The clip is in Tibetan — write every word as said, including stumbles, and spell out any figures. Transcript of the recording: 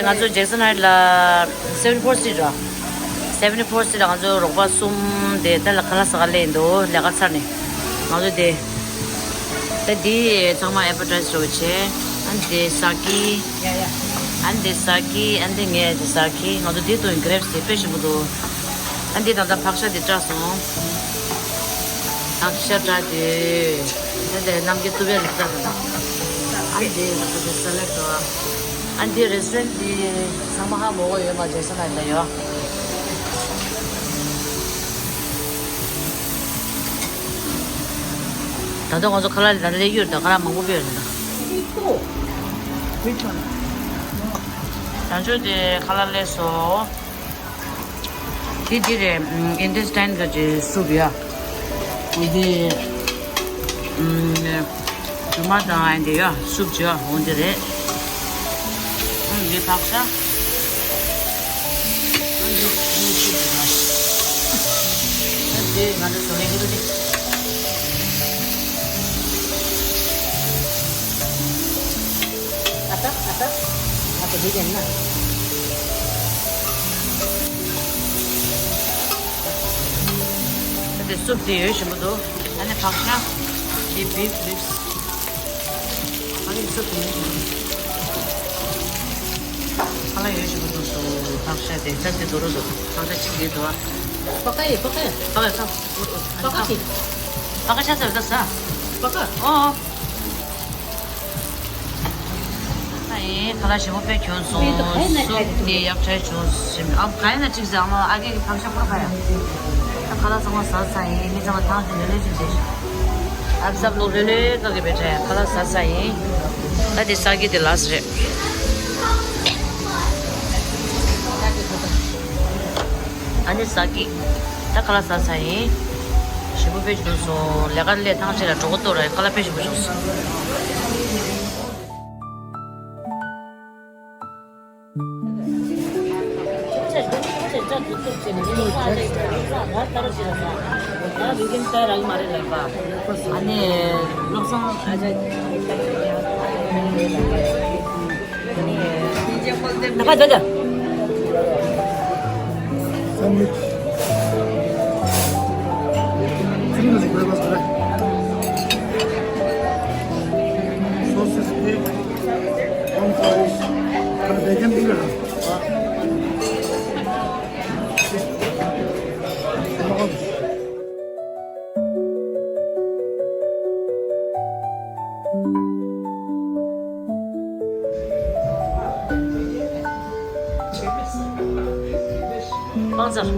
ང་ཚོ་ཇེག་སན་ཧའེཊ་ལ་seventy four street ར། seventy four street ལ་ང་ཚོ་རོགས་པ་གསུམ་དེ་ད་ལ་ཁ་ལག་ཟ་ག་སླེབས་འདུག་ལས་ཀ་ཚར་ནས། ང་ཚོ་དེ། ད་འདི་ཚང་མ་appetizer རོ་བྱས། ཨ་འདི་ཟ་ཀི། ཨ་འདི་ཟ་ཀི། ཨ་འདི་ངས་འདི་ཟ་ཀི། ང་ཚོ་འདི་དུ་grapes དེ་དཔེ་ཞིམ་པོ་འདུག་ཨ་འདི་ད་ལྟ་ཕག་ཤ་དེ་སྐྲག་སོང་། ཕག་ཤ་སྐྲག་དུས། ཨ་འདི་རྣམ་རྒྱལ་ཏུ་བེ་རི་ད་ད་ད། ཨ་འདི་ང་ཚོ་དེ་ས་ལེ་ཏོ། ཨ་འདི་རེ་སི་ཊོ་རན་འདི་ཚང་མ་ཧ་མོ་གོ་ཡོད་མ་ཇེག་སན་ཧའེཊ་ལ་ཡོད། ད་དུང་ང་ཚོ་ཁ་ལག་ལ་ད་སླེབས་ཡོད་ད། ཁ་ལག་མང་པོ་ཕུལ་ཡོད་ད། ད་ཚོ་དེ་ཁ་ལག་སླེབས་སོང་། དེ་འདི་རེད། ཨིན་ཏེ་སི་ཊན་གི་སུབ་ཡ། འོ་དེ། རྒྱུ་མ་དང་ཨ་འདི་ཡ་སུབ་ཅིག་ཡ། འོ་འདི་རེད། ཨ་འདི་ཕག་ཤ། ཨ་འདི་ངའི་སུབ་ཅིག་ཡ། ཨ་འདི་ང་ཚོ་བཟོ་ལས་ཀྱི་རེད། ཨ་ཏ་ཨ་ཏ། ཨ་ཏ་འདི་ཡིན་ན། ད་དེ་སུབ་དེ་ཡོད་ཞིམ་པོ་འདུག་ཨ་ནི་ཕག་ཤ། འདི་བིབ་རིབ་སི། ཨ་ནི་སུབ་དེ་ཡོད་ཞིམ་པོ་འདུག་ཁ་ལག་ཡོད་ཞིམ་པོ་འདུག་སོ། ཕག་ཤ་དེ་ད་དེ་དོ་རུ་འདུག་ཕག་ཤ་གཅིག་དེ་འདུག་ཨ། པ་ཀ་ཡེ་པ་ཀ་ཡེ། པ་ཀ་ཡེ་ས། པ་ཀ་ཤ། པ་ཀ་ཤ་ཟེར་ད་ས། པ་ཀ། ཨོ། ཨེ་ཁ་ལག་ཞིམ་པོ་དཔེ་བྱུང་སོང་། སུབ་དེ་ཡག་ཐག་བྱུང་ཞིམ། ཨ་ག་ཡ་ན་གཅིག་ཟ་མ་ཨ་གེ་གི་ཕག་ཤ་ཕོར་ག་ཡ། ད་ཁ་ལག་ཚང་མ་ཟ་ཚར་ཡིན། མི་ཚང་མ་ཐང་དེ་ལོས་ལོས་ཅིག་བྱས་ཤག་ཨ་སབ་ལོག་ལོས་ལོས་ག་གི་བེ་ཏྲ་ཡ་ཁ་ལག་ཟ་ཚར་ཡིན། ད་དེ་ཟ་གི་དེ་ལ་སི་རེད། ཨ་ནི་ཟ་གི། ད་ཁ་ལག་ཟ་ཚར་ཡིན། ཞིམ་པོ་དཔེ་བྱུང་སོང་། ལས་ཀ་ལས་ཐང་ཆད་ལ་གྲོགས་པོ་ལྟོས་ར། ཁ་ལག་དཔེ་ཞིམ་པོ་བྱུང་སོང་། ཨ་ནི་བློ་བཟང་ཨ་ཅག་ད་ག་ད་ད། Sandwich. Three is breakfast, right? Sausage, egg, one fries, and bacon, right? སྤང་རྩྭ།